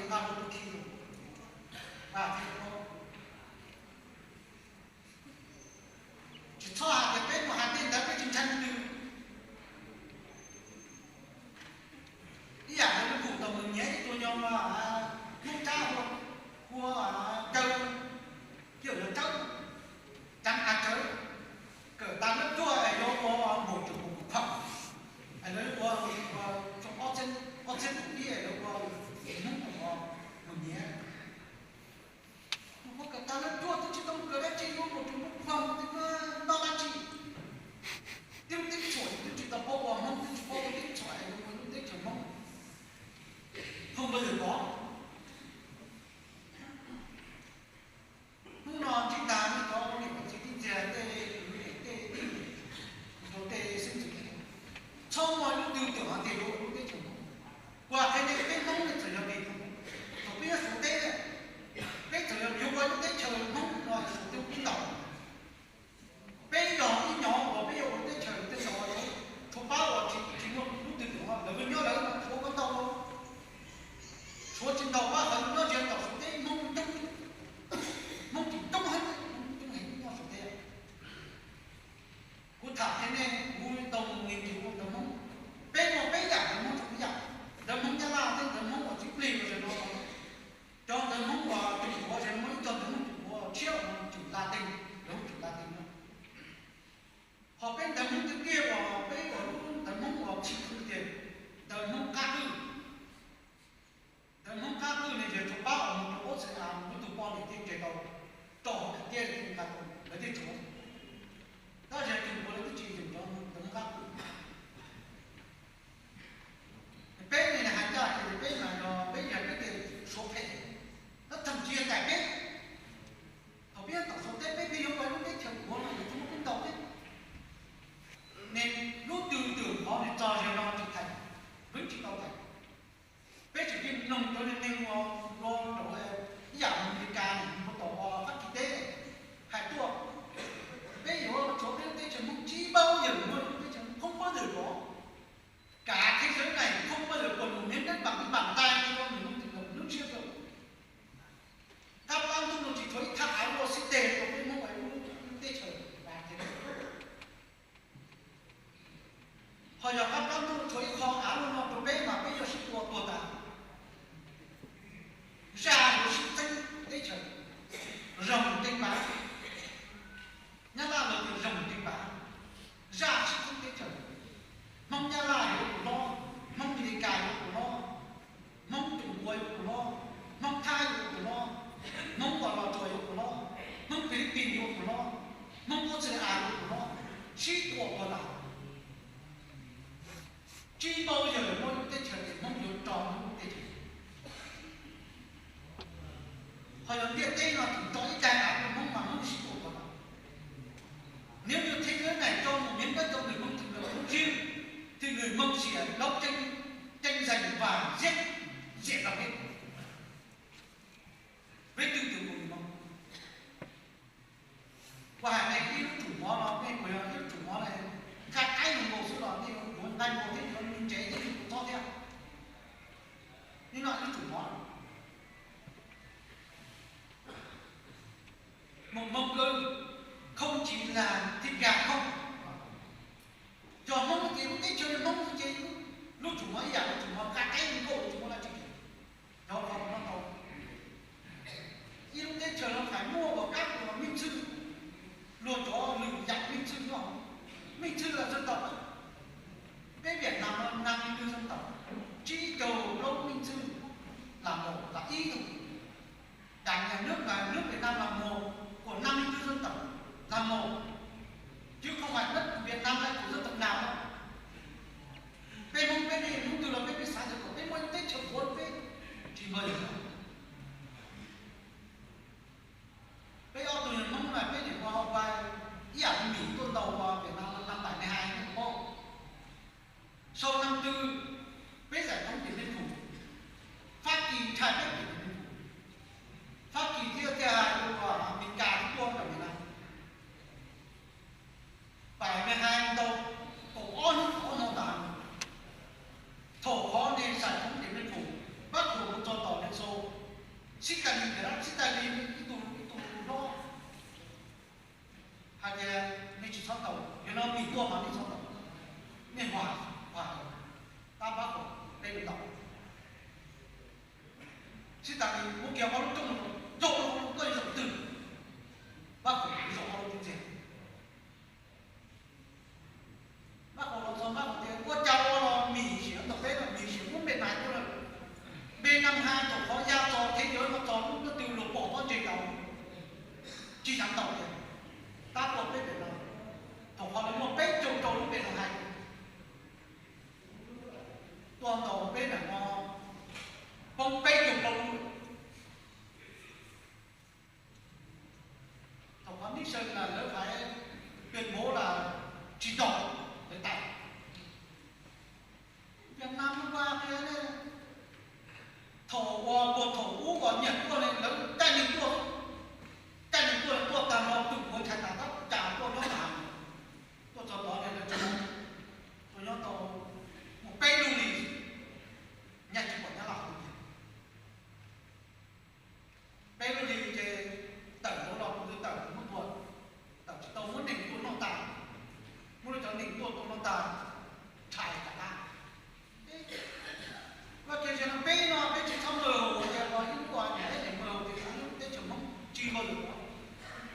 Nqa mus tua khi, nqa thiab. Tsis txhob hais tias peb mus hais tej ntawd peb tsis ntshai leej twg. Ib yam li lub npum tau mus nyiav ib tug nyuag Hmoob Tsab hu ua Cawv, yawm yog Tsawb, Tsav Av Tsawv, kawm tas lab tuaj es yuav ua npum tug mus khaum, es lawv ua, ua ob txhiab kaum ib es lawv ua Hmoob mus nyiav. Mus kawm tas lab tuaj twb tsis tau kawm dab tsi, yuav npum tug mus khaum, npaj dab tsi? Tib lub teb chaws twb tsis tau paub ua Hmoob, twb tsis paub ua teb chaws, es yuav ua lub teb chaws Hmoob, phooj ywg pom. Hnub no ntsib tag nej cov niam txiv txiv ntxawm, tej kwv tij, tej tij, tej xeeb ntxwv, txhob muaj lub twg twm hais tias yuav ua lub teb chaws Hmoob. Kuv hais qhia nej, peb Hmoob nej txawm yog li, thaum peb nyob Suav teb, peb txawm yog yuav ua lub teb chaws Hmoob no Suav twb pib ntaus. Peb yog ib nyuag uas peb yuav ua lub teb chaws tej zaum Suav pab uas tsis muaj lub twg twm, lawv nyob lawv ua koj ntau. Suav tsis ntaus pab, lawv nyob tsis ntaus Suav teb, Hmoob coob, Hmoob tseem coob heev, Hmoob coob heev nyob Suav teb. Kuv tham qhia nej, kuv tau mus nqis ntsis ua ntawv Hmoob, peb muaj peb yam ntawv Hmoob rau ib yam, ntawv Hmoob Nyab Laj thiab ntawv Hmoob uas txib plig uas zaum no. Cov ntawv Hmoob uas cov Suav zaum no muaj ib co ntawv Hmoob Suav tshiab uas cov Latin, ntawv Hmoob cov Latin no. Ho peb ntawv Hmoob tiag tiag uas peb ua lub ntawv Hmoob uas tshwj xeeb tiag, ntawv Hmoob qab qwj. Ntawv Hmoob qab qwj ne yog thaum pab uas mus rau Australia mus lub tug poj niam thiaj nres tau, rau hauv daim tiab thiaj nqa tau lawv thiaj tshuav. Tab sis tus Suav lawv twb tsis yeem cov ntawv Hmoob qab qwj. Peb ne hais ncaj tias peb mas yog peb yog peb tej Suav phem, tab thậm chí yog tais peb. Thaum peb nyob tom Suav teb peb pheej yuav ua lub teb chaws Suav no yuav tsis muaj peb ntaus thiab. Ne lub twg twm qhov nws txog zaum no tsis thaiv, peb tsis tau thaiv. Peb tseem cia li mloog cov neeg ua, ua rau ib yam Amelikas nws ua tom Fab Kis teb hais tuaj, peb yuav tshuav peb lub teb chaws Hmoob, tsis paub yawg muaj lub teb chaws Hmoob, không bao giờ có. Cả thế giới này không bao giờ có một miếng đất bằng cái bàn tay cho con người Mông Thịnh Lộc nước riêng đâu. Kab plab ntuj no tsis tshuav ib thaj av luaj xib teg rau peb Hmoob lub teb chaws. Ho yog kab plab ntuj tshuav ib qho av luaj no rau peb mas peb yuav sib tua tuag tas. Zaj yuav sib txeeb teb chaws, zog teej pav. Nyab Laj lawv tias zog teej pav, zaj sib txeeb teb chaws. Hmoob Nyab Laj yuav tus hlob, Hmoob Amelikas yuav tus hlob, Hmoob Tsuas Npuas yuav tus hlob, Hmoob Thaib yuav tus hlob, Hmoob Los Tsuas yuav tus hlob, Hmoob Philippines yuav tus hlob, Hmoob Australia yuav tus hlob, sib tua tuag tas. Tsis paub yawg muaj lub teb chaws ces Hmoob yuav tso Hmoob lub teb chaws. Ho yog ntiaj teb no tseem tso ib daim av rau Hmoob mas Hmoob sib tua tuag tas. Nếu như thế giới này cho một miếng đất cho người Mông Thịnh Lộc Hmoob riêng thì người Mông sẽ đấu tranh, tranh giành và giết, diệt bằng hết. Với tư tưởng của người Mông. Ua hais nej ib lub tsum mov no, nej kuj yog ib lub tsum mov ne, nqa qaib mus nkaus xwb los nej yuav nqa nkaus thiab yuav nws tsev thiab yuav txhob thiab. Nej noj ib lub tsum mov. Một Mông cơm không chỉ là thịt gà không. Yog Hmoob ces lub teb chaws Hmoob ces lub tsum mov ib yam lub tsum mov nqa qaib mus nkaus tsis muaj dab tsi. Cov no tau ib lub teb chaws no phải muaj uas kab uas mej txwj, luag cov lwm yam mej txwj nyob. Mej txwj là dân tộc. Peb Việt Nam no năm mươi tư dân tộc, tsib caug plaub mej txwj là một, là ib. Đảng nhà nước là nước Việt Nam là một, của năm mươi tư dân tộc là một, chứ không phải đất Việt Nam là của dân tộc nào đâu. Peb Hmoob peb ne, hnub twg los peb peb xav tias kom peb muaj ib teb chaws Hmoob peb tsis npawg. Peb ob tug Hmoob mas peb tseem ua ua ib yam li Mỹ tuaj ntaus Việt Nam năm bảy mươi hai ne, sau năm tư peb giải phóng Điện Biên Phủ, Pháp Kỳ ntshai peb Điện Biên Phủ, Pháp Kỳ thiaj thiaj hais rau Amelikas tuaj ntaus Việt Nam. Bảy mươi hai ntaus, kaum ob hnub ob hnub tas. Thaum qhov ne giải phóng Điện Biên Phủ, Bác Hồ mus txog tom Liên Xô, Tag li muab kiag ob lub rooj, zaum koj zaum twg, Vaj Kaum zaum ob lub rooj ntxiag. Vaj Kaum los txog Vaj Kaum tias ua cas ua los Mim Siav ntawm peb no, Mim Siav muab npe nais tuaj lawm. Npe Nam Has thaum qhov ya txog thế giới no txog lub ko tw luag pom pob ntseg tau, tsis xav tau tias tab ua peb pem no. Thaum qhov lawv muaj peb caug rau lub npe Nam Has tuaj ntaus peb nram no, poob peb caug rau lub. Thaum qhov Nixon lawv hais tuyên bố là tsis ntaus, lawv tais. Việt Nam lub vaj qia ne, thaum uas puag thaum ub uas nyiam tuaj ne lawv caij nws tuaj, caij nws tuaj tuaj tag nrho tus puav ntshai tas tab cas tuaj nyob tas, tuaj txog tod ne lawv tsis, tuaj nyob tau mus peb lub hlis, nyaj tsis pom nyab laj qhov twg. Peb lub hlis ces tawm ntawd los kuv twb tawm muab tua, tawm tsis tau muab neeg tua noj tas, muab lawv cov neeg tuaj tua noj tas, tshais tas tas. Vaj kiag tias no peb no peb tsis txhob mloog tias ib lub ua niam teb niam mloog tias ib lub teb chaws Hmoob tsis nkaus li.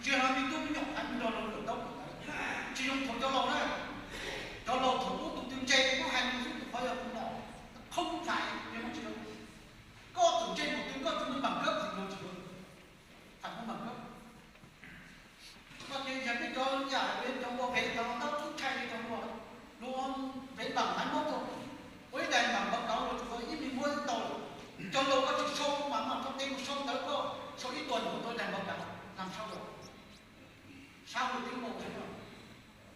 Tsis yog me tub me nyuam hais mus nrog luag lwm taub ntawd, tsis zoo thaum cov laus na. Cov laus thaum ub tus twg ntse kuj hais mus xwb, tus qhov yog tus no, khoob fais yog Hmoob tsis zoo. Koj txawm ntse npaum twg koj tsis muaj npam kawb tsis muaj tsis muaj, tsis muaj npam kawb. Vaj kiag tias peb cov yam li cov ua vev tau tab tub tshai li cov ua, luag vev npam hais mob rau, ua ib daim npam npav kauv luag tsuas ib me muab ib tau lawm. Cov laus koj tsis sau mas mas koj teb mus sau ntawv koj sau ib tuas nyuam tau daim npav kauv, nag sau lawm. Sab hwj twb npaum li no,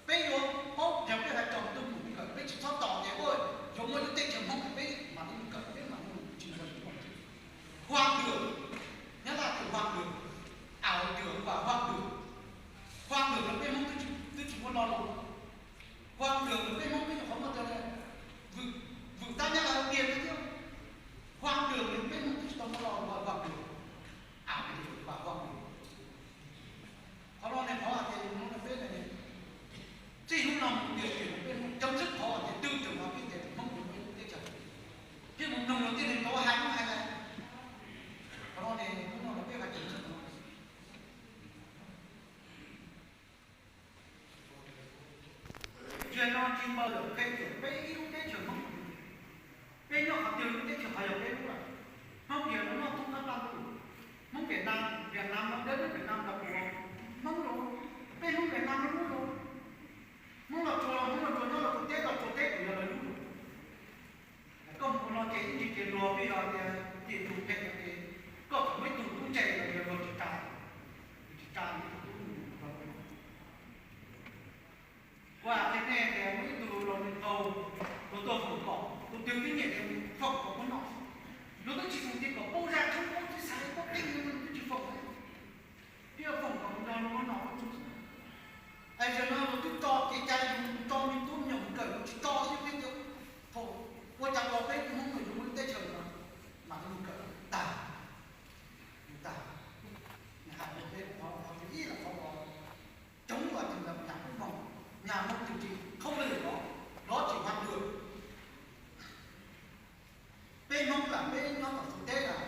peb yuav paub yog peb hais txog tus mus kawm, peb tsis txhob tos tias yuav muaj lub teb chaws Hmoob peb mam li mus kawm, peb mam li mus tsis nkaus li. Hoang đường, Nyab Laj tias hoang đường, ảo tưởng và hoang đường. Hoang đường los peb Hmoob twb tsis muaj lo lus. Hoang đường los peb Hmoob twb nyuam qhuav muaj tau, vwm tab Nyab Laj tiag thiab. Hoang đường los peb Hmoob twb tsis tau muaj lo lus hoang đường, ảo tưởng và hoang đường. Qhov no ne qhov hais tias Hmoob no peb ne, txij hnub no mus tias peb Hmoob chấm dứt qhov tias tư tưởng no peb tias Hmoob yuav muaj teb chaws, peb mus mloog luag tej neeg tau hais Hmoob hais lawm. Qhov no ne hnub no los peb hais chấm dứt no. Tiam no tsis npaum li qhia tias peb ib lub teb chaws Hmoob, peb nyob qhov twg lub teb chaws qhov yog peb lub lawm. Hmoob Việt Nam no noj thoob qab ntuj, Hmoob Việt Nam, Việt Nam no dawb dawb Việt Nam los puas Hmoob los, peb Hmoob Việt Nam no lub los, Hmoob los tsuas los Hmoob los tsuas, nyob los tsuas teb los tsuas teb, kuv yog lawv lub los. Koj mus ua no ces ib ntsis ces luag peb yog tias tim tus phem ces koj txawm muaj ib tug tub ntse los yog luag tsis tsa, tsis tsa tus tub mus los. Kuv hais qhia nej tias muaj ib tug los nws qaug, luag tuaj foom kom, tus twg twb nyiam tias foom kom muab noj, luag twb tsis foom tias kom paub zaj tshoob paub txiv xaiv paub qeej, twb tsis foom. Thiab foom kom nrog luag muab noj, es zaum no luag twb tso kev cai, tso me tub me nyuam mus kawm, luag tsis tso ib peb tias thaum ua cas los peb Hmoob mus yuav muaj teb chaws no, mas mus kawm tag, tag. Nws hais rau peb qhov, qhov thib ib los qhov coob los tsis yog nyas Hmoob, nyas Hmoob tsis tsis khaub lig los, los tsis hoang đường. Peb Hmoob lam peb nyob tom Suav teb lawm,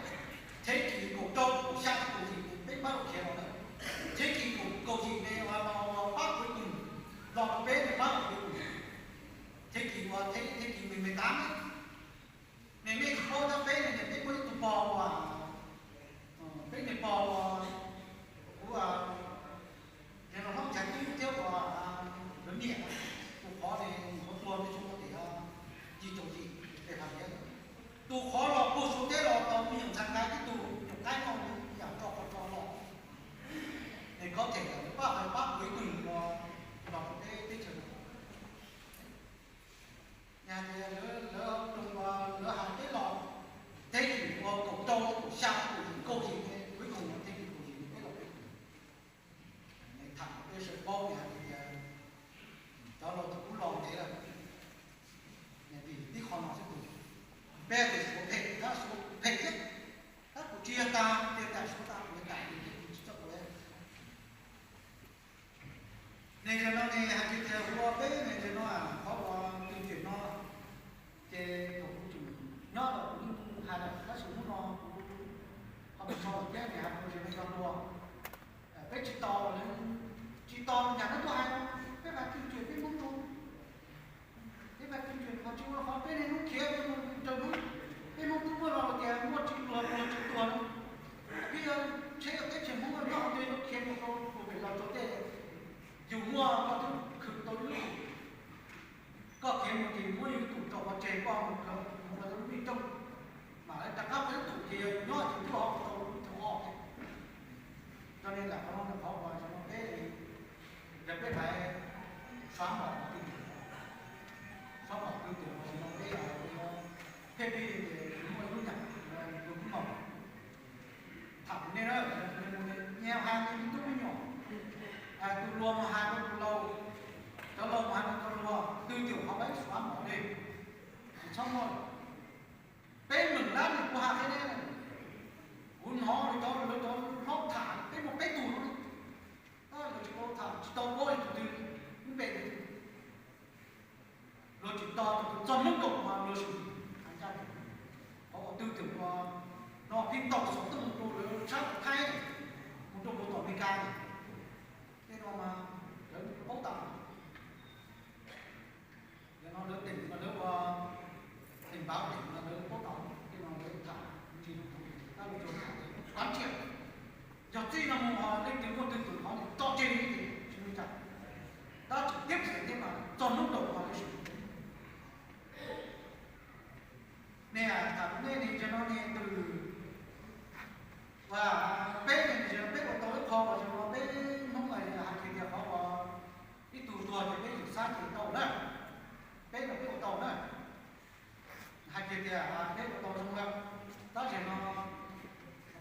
thế kỷ kaum rau kaum xya kaum yim peb pab luag khiav los lawm, thế kỷ kaum yim ne los pab kuv tus, los rau peb ne pab kuv tus, thế kỷ uas thế kỷ mười mười tám ne, nej tsis paub tab peb ne peb muaj ib tug pog uas, peb niag pog uas, kuv, ces los hlob Nchaiv Tub thiab uas lawv niam, tus qhov ne nyuam qhuav tuag nyob rau tim yim caum yim pem Hav Liav, tus qhov los puag Suav teb los tau me nyuam ntxhais nqa ib tug nyuam qaib no yam tso qhov tso los, es kov them lawm pab pab kuv ib tug los, los rau peb teb chaws no. Yog tias lawv, lawv hais peb los, thế kỷ uas kaum rau kaum xya kaum yim kaum yim ne, cuối cùng los thế kỷ kaum yim ne peb los peb, tham peb sawv paub hais tias cov laus thaum ub los ntev lawm, vim tib qho no xwb tus, peb tias Suav phem, tab Suav phem thiab, tab kuv tsis yog tas, tias tas Suav tas, kuv tas, kuv tsis txawj ua. Nws zaum no nws hais tias tias ua peb nws zaum no qhov uas tus twm no, ces thaum kuv tseem nyob los kuv yeej hais lawm, tab sis hnub no kuv Xav mom, xav mom twg tias peb, peb muaj ib lub nyam tus kub mom. Tham nej na, nyias hais li tub me nyuam, tus hluas mas hais rau tus laus, cov laus mas hais rau cov hluas, twg tias qhov peb xav mom li, tsis txhob muaj. Peb meem lab nws kuv hais qhia nej, kuv hnov lawv cov, lawv cov hlob tham peb muaj peb tug no, lawv tsis tau tham, tsis tau paub tus twg lub npe, luag tsis tau tus twg txog hnub nkaus mas luag sim hais ncaj. Qhov uas twg twg ua no pheej tau xov tooj mus rau lawv sab Thaib, mus rau lawv tom Amelikas, tej no mas lawv paub tas. Yog no lawv teem mas lawv ua, teem npav teem mas lawv paub tas, tej no lawv tham ntsis, tab lawv tsuas tham tias kov tsiaj. Yog txij no mus ho leej twg muaj twg tus qhov tso tseg li ces tsis muaj cas, tab tseem tiab xiam thiab mas txog hnub nkaus ho lawv sim. Nej tham nej ne, yog no ne tus, ua, peb ne, yog peb ua tau ib qho uas yog no peb Hmoob hais kiag tias qhov uas ib tug tuag ces peb yim xab ces tau na, peb no peb ua tau na. Hais kiag tias peb ua tau zoo lawm, tab sis no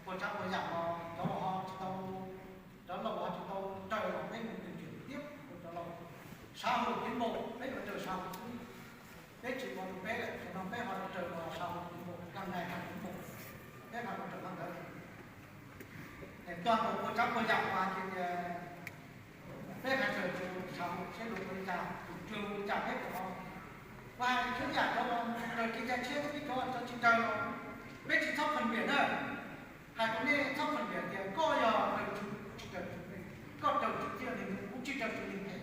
puas tsav puas yam los cov uas ho tsis tau, cov laus ho tsis tau raws los peb mus tuyên truyền tiếp rau cov laus, xã hội tiến bộ peb yuav raws xã hội xwb. Peb tsis ua rau peb lawm, no peb ho raws xã hội tiến bộ, càng ngày càng tiến bộ, peb ho raws qhov ntawd. Tuag mus puas tsav puas yam mas ces tias peb hais raws xã hội seb luag ua li cas, chủ trương ua li cas peb puas, ua hais txhua yam cov raws kev cai tshiab thiab peb cov, cov tsis raws los peb tsis txhob phân biệt na. Hais rau nej txhob phân biệt tias koj yog raws tswv tsis raws tswv, koj raws tswv thiaj li, kuv tsis raws tswv li phem,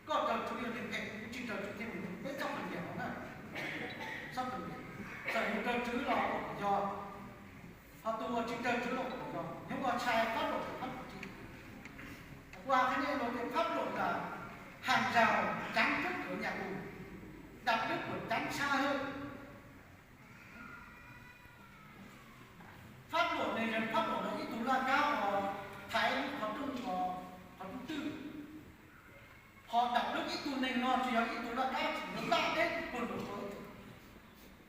koj raws tswv yog li phem, kuv tsis raws tswv thiaj li, peb txhob phân biệt no na. Txhob phân biệt, txawm yus raws tswv los yog, ho tus uas tsis raws tswv los yog, nyob ua tshais pháp luật, pháp luật tsis, ua hais nej luag tias pháp luật là hàng rào chắn trước cửa nhà tù, đạo đức của chắn xa hơn. Pháp luật ne, pháp luật no ib tug laj kab uas thaiv qhov rooj, qhov rooj twg, ho đạo đức ib tug neeg no tsis yog ib tug laj kab tsis yog laj deb puag nraum zoov.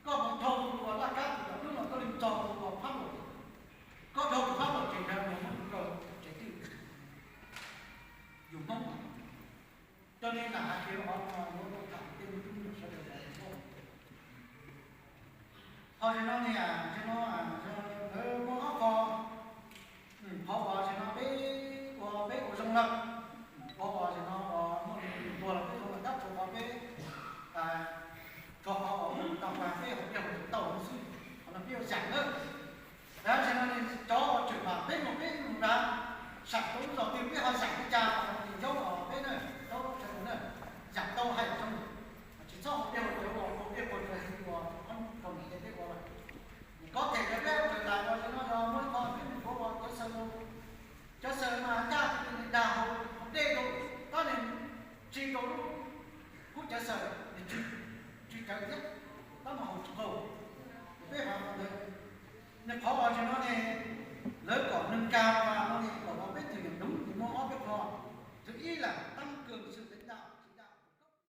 Koj mus dhau tus uas laj kab tus đạo đức no koj li txog tus uas pháp luật, koj dhau tus pháp luật ces yog mus muab tus rau tsev twg, yus Hmoob. Cho nên là hais tias qhov no yuav tau tham tej me tub me nyuam sawv daws los, ho tam no niam tam no, lawv muaj ob qho, qhov uas tam no peb ua, peb ua zoo lawm, qhov uas tam no uas muaj neeg tuag los peb zoo lawm, tab sis qhov peb, qhov uas mus tau mas peb hauv pliaj hauv tau xwb, qhov no peb yuav zam na. Tam no cov uas tseem pab peb mus, peb mus nram, sam tau lub zos twg peb ho zam li cas, qhov no ces zaub os peb na, zaub sawv daws na, zam tau hais